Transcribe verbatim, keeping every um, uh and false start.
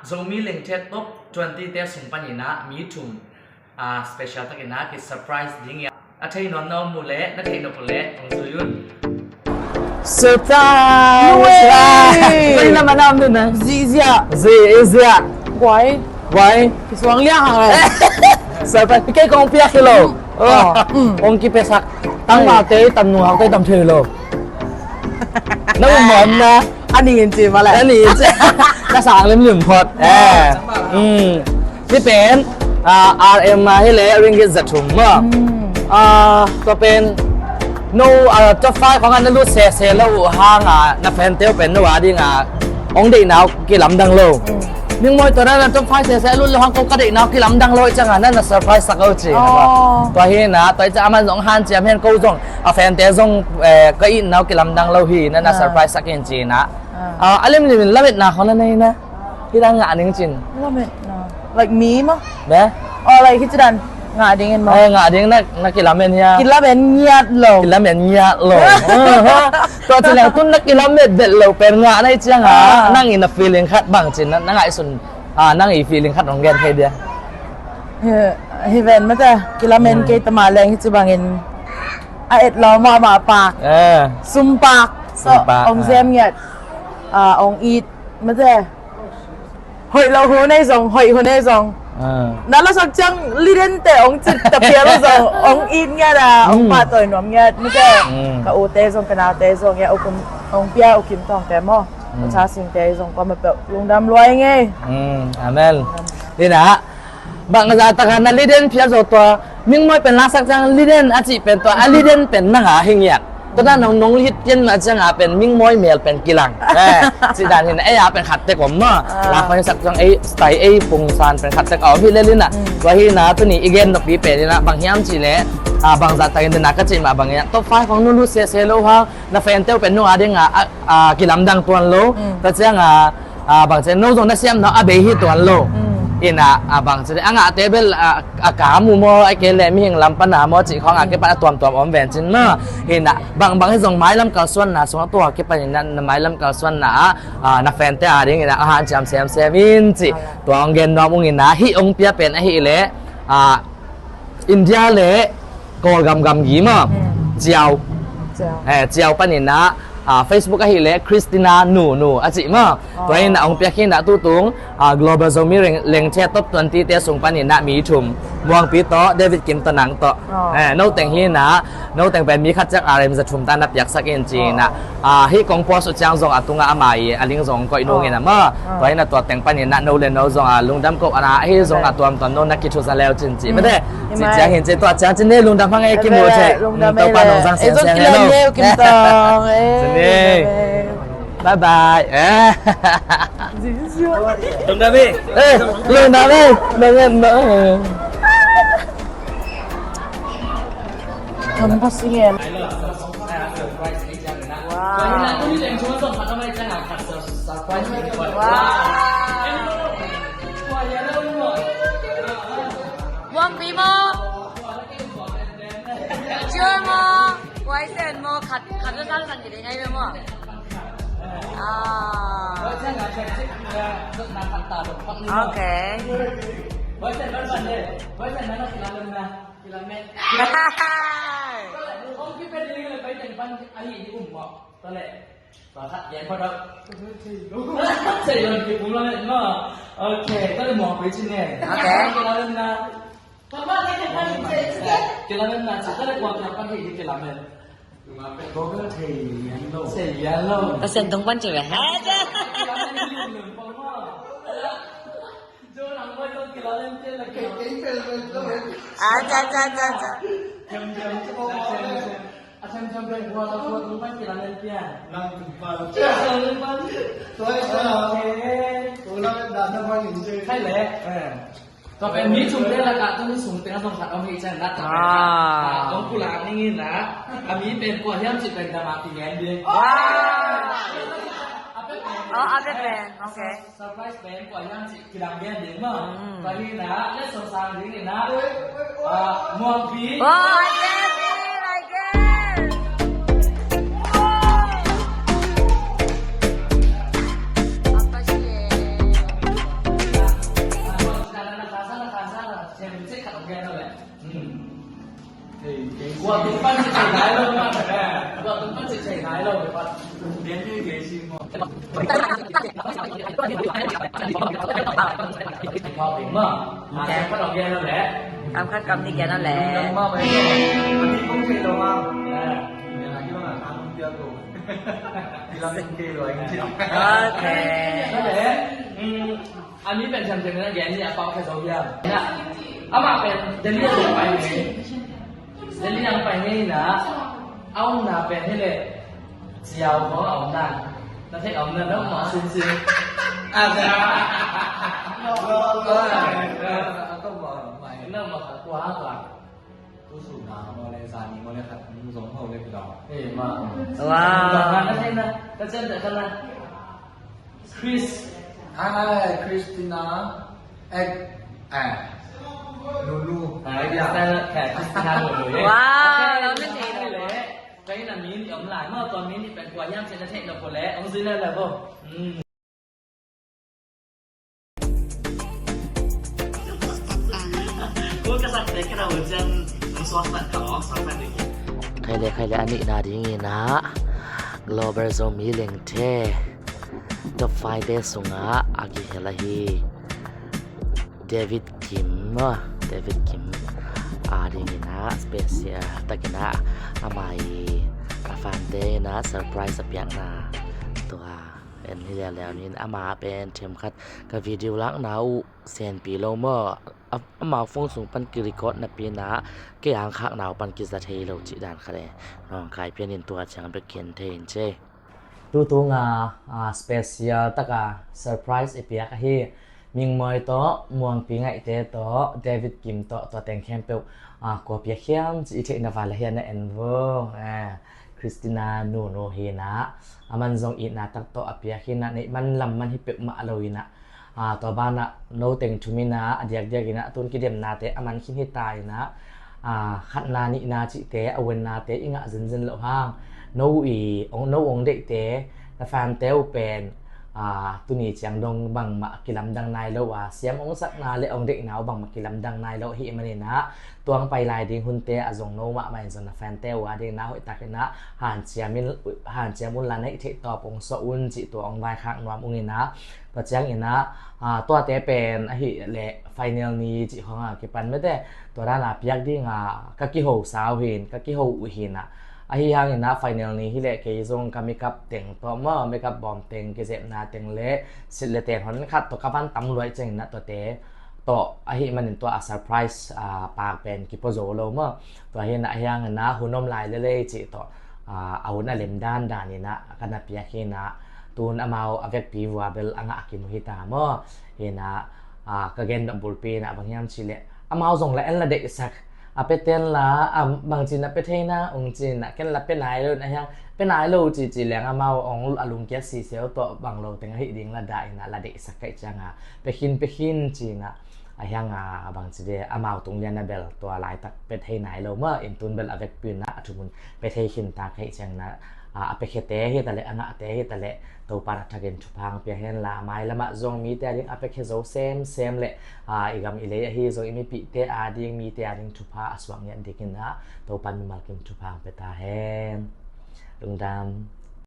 Zomi Lengthet Top twenty te sung panin ah mi thum, ah, special takin ah ki surprise ding hi a. A thei nawn na om uh leh, na theih nop uh leh hong zui un. Surprise! Pai na manam dun na. Zihziah. Zihziah. Guai. Guai. Kisuang liang hang eh. Surprise. Kei kong piak hi lo. Oh. Kong kipiasak. Tang ma te tam nung hau te tam thei lo. Na um mawm na. A nih in ci ma leh. A nih in ci. Na sang limlim phot. Eh. Hih pen, ah, R M a hi leh ringgit za thum maw. Ah, tua pen no, ah, top five khong ah na lut sese lo uh hang a, na fan te uh pen no a ding a hong deihna uh kilamdang lo. Mingmawi tua na top five sese lut lo hang ko ka deihna uh kilamdang lo ih ciang a na na surprise sak uh ci. Tua hi na, tua ih ciang a man zong hanciam hen ko zong a fan te zong, eh, ka itna uh kilamdang lo hi na na surprise sak in ci na. Ah, a limlim in lametna khong na nei na. Hih dan ngah ning cin. Lametna. Like mi maw? Be? Oh, like hih ci dan ngah ding in maw? Eh, ngah ding na, na kilamen hia? Kilamen ngiat lo. Kilamen ngiat lo. Tua ci leng tun na kilamen bet lo pen ngah na ih ciang a. Nang in na feeling khat bang cin na, na ngaihsun. Ah, nang i feeling khat hong gen thei dia. Hi, hi ven mate. Kilamen kei tama leng hih ci bangin. A et lo mahmah pak. Eh. Sum pak. So, sum pak, hong sem ngiat. Ah, hong it. Mate. Hoih lo hun ei zong, hoih hun ei zong. Ah. Na lasak ciang liden te hong cit tapial zong, hong it ngiat a, hong pahtawi nuam ngiat. Mate. Ka u te zong, ka nau te zong, ya u kum, hong pia u kim tawng te maw. Ka cha sing te zong, kua ma peuh, lungdam luai ngei. Amen. Lina, bang a za taka na liden phial zo tua, Mingmawi pen lasak ciang liden a cih pen tua, a liden pen nang a hi ngiat. Tua dan nong nong lit pian mah ciang a pen Mingmawi mel pen kilang. Eh, ci dan hi na, ei a pen khat tek om maw. Ah. Lak hong sak ciang ei, style ei pungsan pen khat tek a om hi lel hi na. Tua hi na, tuni i gen nop pi pen hi na, bang hiam cih leh, ah, bang zah takin dena ka cih mah bang hiam. Top five khong nu lut sese lo hang, na fan te uh pen nung a ding a, a, a, kilamdang tuan lo. Tua ciang a, a, bang ci, no zong na siam na a bei hi tuan lo. Ina, a, bang ci, a ngah te bel, a, a kam uh maw, a ke le mihing lam pan a maw, cih khong a kipan a tuamtuam om ven cin maw. Ina, bang, bang hi zong mailam kalsuanna sung a tua kipan ina, na mailam kalsuanna a, a, na fan te a ding ina, a hanciam semsem in cih. Tua hong gen nuam ung ina, hih hong pia pen ahih leh, a, India le Kawlgam gamgi maw. Ciau. Ciau. Eh, Ciau panin ah, ah, Facebook ahih leh Christina Nu Nu a cih maw. Tua in ah hong piak hi na tutung, ah, Global Zomi Leng, Lengthet Top twenty te sung panin ah mi thum. Muangpi tawh, David Kim tawh, nang tawh. Eh, no teng hi na, no teng pen mi khat ciang R M za thum ta na piaksak in ci na. Ah, hih kong post uh ciang zong a tungah ama i a link zong koih nung in a maw. Tua hi na tua teng panin ah no le no zong a lungdam ko ana ahi zong a tuamtuam no na kithuza leu cin ci. Mate, ci ciang hin ci tua ciang cin ne lungdam hang e kimu thei. Topa nong zang siang siang e lo. Bye bye. Eh. Lungdam e. Eh, lungdam e. Lungdam e. Kamu pasti ngem. Wow. Muangpi maw? Ciu maw? Huai Sen maw? Khat, khat na sang sang kiding ai maw? Ah. Okay. Kilamen. Tua leh, tua khat gen phot dok. Thei lo, thei lo, ki pum lamen maw. Ok, tua leh muang pei cin ne. Ok. Kilamen na. Kilamen na, ci tua leh kuang kiang pan hei kilamen. Thei lo. Thei lo. Ka sian tung pan ci ve. Kilamen ni lum pong maw. Joe nang boy kong kilamen te la kilamen. Ah, ca, ca, ca, ca. Jam, jam, ca, ca, ca. A cam, cam, pen hua la hua tung pan kilamen pian. Nang tung pan. Kilamen pan. Tuai sa. Okay. Tung lamen dan na pan in je. Khai le. Eh. Tua pen mi sung te la ka, tua mi sung te na song khat om hi chan na. Ah. Kong pulak ning in na. A mi pen kua hiam ci pen dama ti ngen di. Wow. A pen pen. Oh, a pen pen. Okay. Surprise pen kua hiam ci. Kilam gen ding maw. Tua hi na, le song sang ding hi na. Ah, Muangpi. Oh, I get it, I get it. Oh. Apa sih? Kua tung pan si thei nai lo mah. Kua tung pan si thei nai lo mah. Lian ni kei si maw. Mah. Mah. Kam khat kam nih gen lo leh. Kam khat kam nih gen lo leh. Mah, mah. Ani kong thei lo mah. Ya. Ni na ki mah kong piak lo. Kilam kei lo ai. Okay. Leh. Anni pen thiamthiam in a gen ni a pau khe zo hiam? Amah pen Delhi a zong pai ngei. Delhi a pai ngei na a omna pen hi leh ciau khawng a omna. Na theih a omna na omna sumsim. Na omna khat kua kua. Tusuna maw le zani maw le khat zong hau le kila. Eh, ma. Wow. Zong na theih na, ka cen na ka na. Chris. Ai, Christina. Eh, eh. Lulu. Ai, ya. Christina, eh, Christina Lulu, eh. Wow, okay, lo na theih na le. Kei na min i om lai, ma tua min i pen kua hiam cen na theih na ko le, ong zui le le bo. Hmm. Khai le, khai le, a nihna dingin ah Global Zomi Lengthe top five te sungah a kihel ahi David Kim, David Kim a dingin ah special takin ah ama i a fante in ah surprise a piakna tua en hi leuleu nin, ama pen themkhat ka video lakna uh senpi lo maw, a, amau phone sung pan ki record napi in ah kei ang khakna uh pan kiza thei lo cih dan khat e. Nong kai pian in tua ciang bek khen thei in ce. Tutung a, a, special taka surprise i piak ahi Mingmawi tawh, Muangpi Ngaihte tawh, David Kim tawh, tua teng khempeuh, a, kua piak hiam ci i theihna val ahi a na en vo. A, Christina nunu hi in ah, a man zong itna tak tawh a piak hi in ah, neih man lam man hi peuhmah lo in ah, a, tua banah no teng thum in ah a diakdiak in ah tun kidemnate a man khin hi ta in ah, a, khatna nihna cihte a uennate i ngah zenzen loh hang, no i ong, no ong deihte na fante uh pen, a, tuni ciang dong bangmah kilamdang nai lo a, siam ong sakna le ong deihna uh bangmah kilamdang nai lo ahi manin ah, tuang pai lai ding hunte a zong no mahmah in zong na fante uh a ding na hoihtak in ah hanciam in, hanciam un la na hih theih tawp ong suah un cih tua ong vaikhak nuam ung in ah, tua ciangin ah, a, tuate pen ahih leh final ni cih khawng a kipan mete, tua dan a piak ding a ka kiho sau hin, ka kiho uh hin ah, ahi hangin ah final ni hi leh kei zong ka makeup teng tawh maw, makeup bawm teng, kizepna teng le sit le ten hon khat tawh ka van tam luai ciangin ah tuate tawh ahi manin tua a surprise, a, pak pen kipua zo lo maw. Tua hi in ah ahi hangin ah hun om lai lelei cih tawh, a, a hun a lem dandan in ah ka na piak hi in ah, tun amau a vekpi vua bel a ngah kim uh hi ta maw. Hi in ah, a, ka gen dawh bulpi in ah bang hiam cih leh amau zong la en la deihsak a, pia ten la, a, bangci na pia thei na ung ci in ah, ken la pia nai lo in ah, hiang pia nai lo ci ci leng amau ong a lungkiat siseu tawh bang lo teng ahi ding la dah in ah la deihsak kaih ciang a, pia khin, pia khin ci in ah, a hiang a, bangci de amau tung lian a bel tua laitak pia thei nai lo maw, in tun bel a vekpi in ah a thumun pia thei khin ta kaih ciang in ah, a, a piakhiate hi ta leh, a ngahte hi ta leh, Topa'n a thakin thupha hong pia hen la, a mailam ah zong mite a ding a piakhia zo semsem le, a, i gam i lei ahi zong i mipihte a ding, mite a ding thupha a suak ngiat dingin ah Topa'n mimal kim thupha hong pia ta hen. Lungdam.